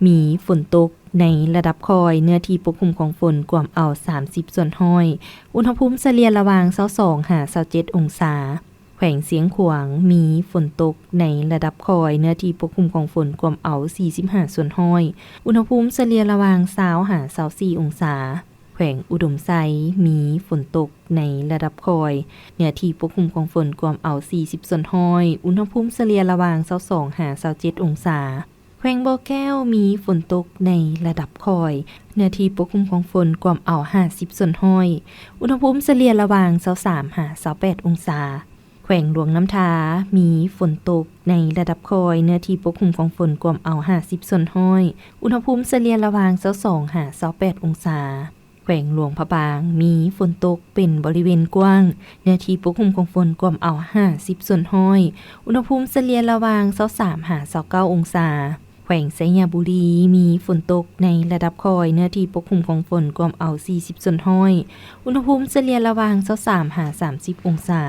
ມີຝົນຕົກໃນລະດັບຄ່ອຍ, ເນື້ອທີ່ປົກຄຸມຂອງຝົນກວມເອົາສາມສິບສ່ວນຮ້ອຍ, ອຸນຫະພູມສະເລ່ຍລະຫວ່າງຊາວສອງຫາຊາວເຈັດອົງສາ. ແຂວງຊຽງຂວາງ ມີຝົນຕົກໃນລະດັບຄ່ອຍ, ເນື້ອທີ່ປົກຄຸມຂອງຝົນກວມເອົາສີ່ສິບຫ້າສ່ວນຮ້ອຍ, ອຸນຫະພູມສະເລ່ຍລະຫວ່າງຊາວຫາຊາວສີ່ອົງສາ. ແຂວງອຸດົມໄຊ ມີຝົນຕົກໃນລະດັບຄ່ອຍ, ເນື້ອທີ່ປົກຄຸມຂອງຝົນກວມເອົາສີ່ສິບສ່ວນຮ້ອຍ, ອຸນຫະພູມສະເລ່ຍລະຫວ່າງຊາວສອງຫາຊາວເຈັດອົງສາ. ແຂວງບໍ່ແກ້ວ ມີຝົນຕົກໃນລະດັບຄ່ອຍ, ເນື້ອທີ່ປົກຄຸມຂອງຝົນກວມເອົາຫ້າສິບສ່ວນຮ້ອຍ, ອຸນຫະພູມສະເລ່ຍລະຫວ່າງຊາວສາມຫາຊາວແປດອົງສາ. ແຂວງຫຼວງນ້ຳທາ ມີຝົນຕົກໃນລະດັບຄ່ອຍ, ເນື້ອທີ່ປົກຄຸມຂອງຝົນກວມເອົາຫ້າສິບສ່ວນຮ້ອຍ, ອຸນຫະພູມສະເລ່ຍລະຫວ່າງຊາວສອງຫາຊາວແປດອົງສາ. ແຂວງຫຼວງພະບາງ ມີຝົນຕົກເປັນບໍລິເວນກວ້າງ, ເນື້ອທີ່ປົກຄຸມຂອງຝົນກວມເອົາຫ້າສິບສ່ວນຮ້ອຍ, ອຸນຫະພູມສະເລ່ຍລະຫວ່າງຊາວສາມຫາຊາວເກົ້າອົງສາ. ແຂວງໄຊຍະບູລີ ມີຝົນຕົກໃນລະດັບຄ່ອຍ, ເນື້ອທີ່ປົກຄຸມຂອງຝົນກວມເອົາສີ່ສິບສ່ວນຮ້ອຍ, ອຸນຫະພູມສະເລ່ຍລະຫວ່າງຊາວສາມຫາສາມສິບອົງສາ.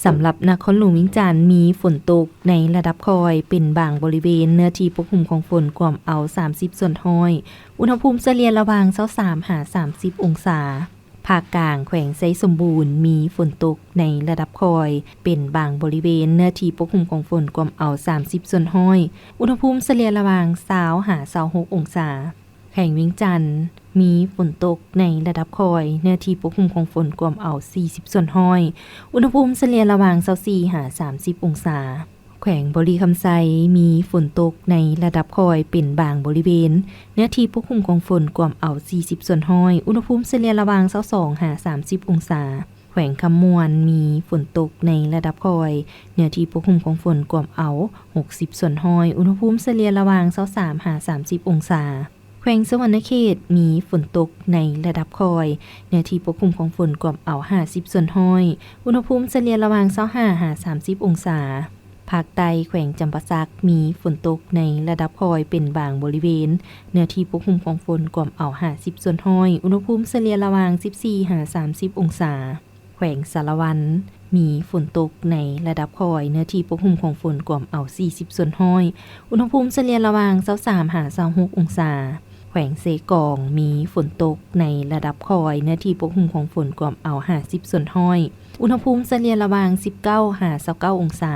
ສຳລັບນະຄອນຫຼວງວຽງຈັນ ມີຝົນຕົກໃນລະດັບຄ່ອຍເປັນບາງບໍລິເວນ, ເນື້ອທີ່ປົກຄຸມຂອງຝົນກວມເອົາສາມສິບສ່ວນຮ້ອຍ, ອຸນຫະພູມສະເລ່ຍລະຫວ່າງຊາວສາມຫາສາມສິບອົງສາ. ພາກກາງ ແຂວງໄຊສົມບູນ ມີຝົນຕົກໃນລະດັບຄ່ອຍເປັນບາງບໍລິເວນ, ເນື້ອທີ່ປົກຄຸມຂອງຝົນກວມເອົາສາມສິບສ່ວນຮ້ອຍ, ອຸນຫະພູມສະເລ່ຍລະຫວ່າງຊາວຫາຊາວຫົກອົງສາ. ແຂວງວຽງຈັນ ມີຝົນຕົກໃນລະດັບຄ່ອຍ, ເນື້ອທີ່ປົກຄຸມຂອງຝົນກວມເອົາສີ່ສິບສ່ວນຮ້ອຍ, ອຸນຫະພູມສະເລ່ຍລະຫວ່າງຊາວສີ່ຫາສາມສິບອົງສາ. ແຂວງບໍລິຄຳໄຊ ມີຝົນຕົກໃນລະດັບຄ່ອຍເປັນບາງບໍລິເວນ, ເນື້ອທີ່ປົກຄຸມຂອງຝົນກວມເອົາສີ່ສິບສ່ວນຮ້ອຍ, ອຸນຫະພູມສະເລ່ຍລະຫວ່າງຊາວສອງຫາສາມສິບອົງສາ. ແຂວງຄຳມ່ວນ ມີຝົນຕົກໃນລະດັບຄ່ອຍ, ເນື້ອທີ່ປົກຄຸມຂອງຝົນກວມເອົາຫົກສິບສ່ວນຮ້ອຍ, ອຸນຫະພູມສະເລ່ຍລະຫວ່າງຊາວສາມຫາສາມສິບອົງສາ. ແຂວງສະຫວັນນະເຂດ ມີຝົນຕົກໃນລະດັບຄ່ອຍ, ເນື້ອທີ່ປົກຄຸມຂອງຝົນກວມເອົາຫ້າສິບສ່ວນຮ້ອຍ, ອຸນຫະພູມສະເລ່ຍລະຫວ່າງຊາວຫ້າຫາສາມສິບອົງສາ. ພາກໃຕ້ ແຂວງຈຳປາສັກ ມີຝົນຕົກໃນລະດັບຄ່ອຍເປັນບາງບໍລິເວນ, ເນື້ອທີ່ປົກຄຸມຂອງຝົນກວມເອົາຫ້າສິບສ່ວນຮ້ອຍ, ອຸນຫະພູມສະເລ່ຍລະຫວ່າງສິບສີ່ຫາສາມສິບອົງສາ. ແຂວງສາລະວັນ ມີຝົນຕົກໃນລະດັບຄ່ອຍ, ເນື້ອທີ່ປົກຄຸມຂອງຝົນກວມເອົາສີ່ສິບສ່ວນຮ້ອຍ, ອຸນຫະພູມສະເລ່ຍລະຫວ່າງຊາວສາມຫາຊາວຫົກອົງສາ. ແຂວງເຊກອງ ມີຝົນຕົກໃນລະດັບຄ່ອຍ, ເນື້ອທີ່ປົກຄຸມຂອງຝົນກວມເອົາຫ້າສິບສ່ວນຮ້ອຍ, ອຸນຫະພູມສະເລ່ຍລະຫວ່າງສິບເກົ້າຫາຊາວເກົ້າອົງສາ.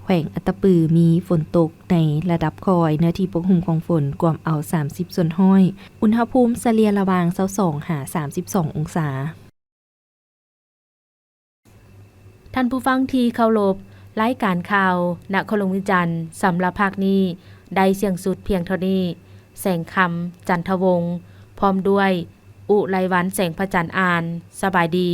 ແຂວງອັດຕະປື ມີຝົນຕົກໃນລະດັບຄ່ອຍ, ເນື້ອທີ່ປົກຄຸມຂອງຝົນກວມເອົາສາມສິບສ່ວນຮ້ອຍ, ອຸນຫະພູມສະເລ່ຍລະຫວ່າງຊາວສອງຫາສາມສິບສອງອົງສາ. ທ່ານຜູ້ຟັງທີ່ເຄົາລົບ, ລາຍການຂ່າວນະຄອນຫຼວງວຽງຈັນສຳລັບພາກນີ້ໄດ້ສິ້ນສຸດພຽງເທົ່ານີ້. ແສງຄຳ ຈັນທະວົງ ພ້ອມດ້ວຍ ອຸໄລວັນ ແສງພະຈັນ ອ່ານ. ສະບາຍດີ.